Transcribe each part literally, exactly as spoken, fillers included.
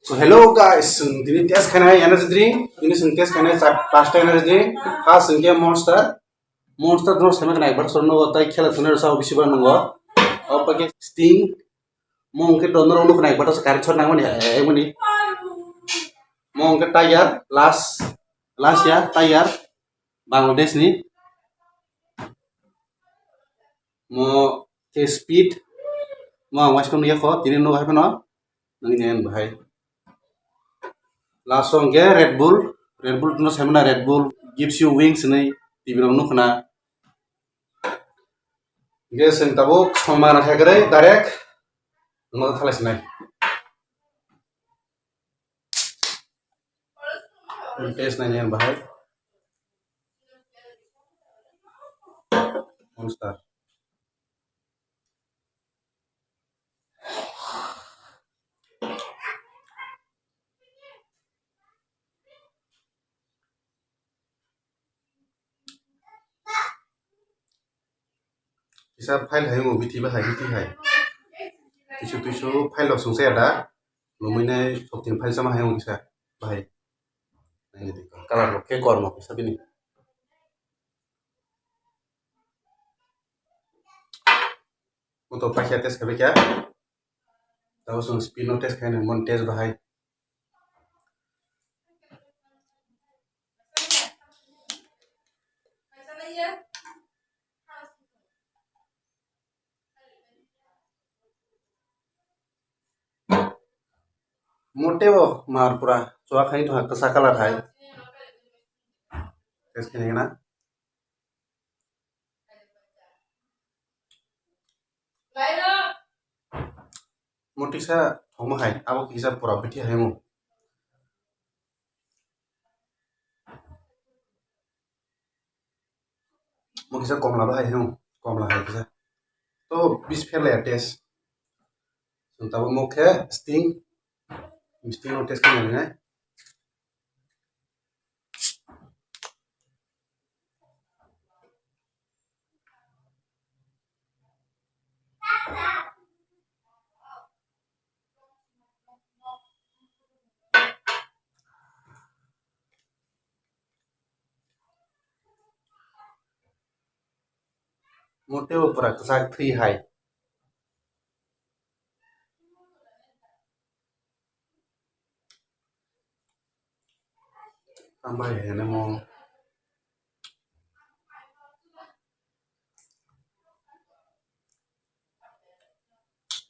So hello guys, chwng tini test khainai energy drink, tini chwng test khainai char pasta energy drink. First chwng khe Monster, Monster drink sema khainai bar sorno tai khela thunai rasa bisi bar nungo. Opa ke Sting, mo ke donor ono khainai bar kari chor nangmani, eh, mani. Mo ke Tiger, last, last ya Tiger, Bangladesh ni. Mo ke Speed, mo ang waismano yakho, tini no hai phano. Nang ni ang bahai. Last song ke Red Bull, Red Bull no semana Red Bull gives you wings ni T V rok nukna. Ge sing tabuk song mana khe gre direct no thalai sinai. Taste nai yang bahai. Monster. Kisa file hai mo bithi bahai bithi hai. Tisu tisu file rok sungsa ya da. Lumui nai soktin file sama hai mo kisa bahai. Nai ni dikho. Color rok khe kormo kisa bini. Moto pakhya test khabe kya. Tabo sung Speed no test khaini mon test bahai. Moteo mar pura chua khai thang kasa color hai. Test khaini na. Mo tiksa thongma hai, abo kisa pura bithi hai mo. Mo kisa komla bahai hai mo, komla hai kisa. To bis pher laya test. Sung tabo mo khe Sting, Sting no test khe nai. Moteo pura kwchak thwi hai. Tambai hene mo.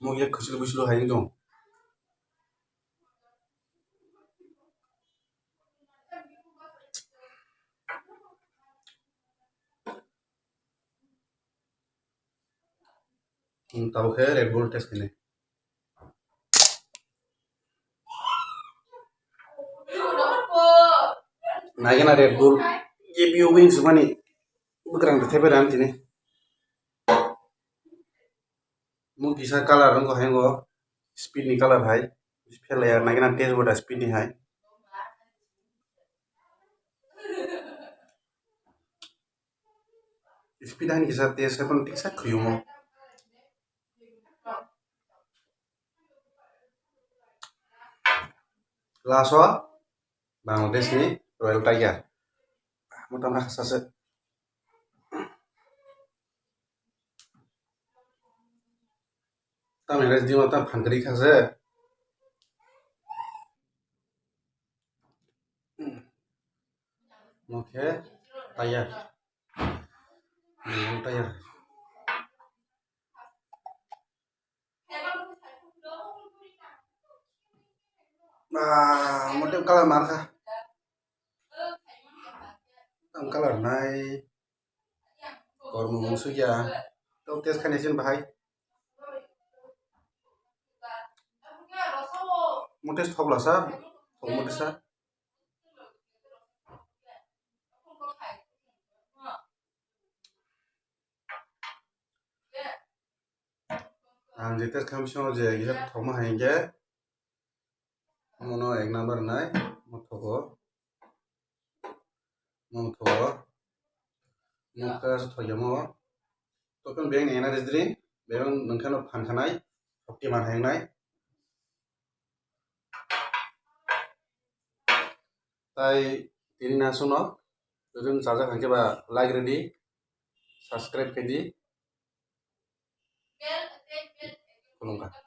Mo ye khusilo busilo hai dong. Tabo khe Red Bull test khainai. Naigena Red Bull give you wings mani bwkrang de thebe ran tini. Mo kisa color wngkha hai ngo, Speed ni color hai. Phelaya naigena test boda Speed ni hai. Speed ani kisa test haikhe tiksa khuyungo. Last o Bangladesh ni Royal Tiger. Mota ma khasa se. Tamni rest dima ta phankri khase. Mo khe Tiger. Mo Tiger. Ah, mo tem color mar kha. Tam color nai. Kormo mung sugya. Tok test khainai sin bahai. Mo test thok lasa. Thok mo test sa. Ang je test khaim sino je gisa thokma hai hingke. Omono ek number nai, mo thogo. Mo thogo. Mo khe thokya mo. Tokon beng ni energy drink, beng nungkhano phan khanai, shokti man hai nai. Tai tini na suno, jodi chajak hwnkhe ba like rwdi, subscribe khaidi. Khulumkha.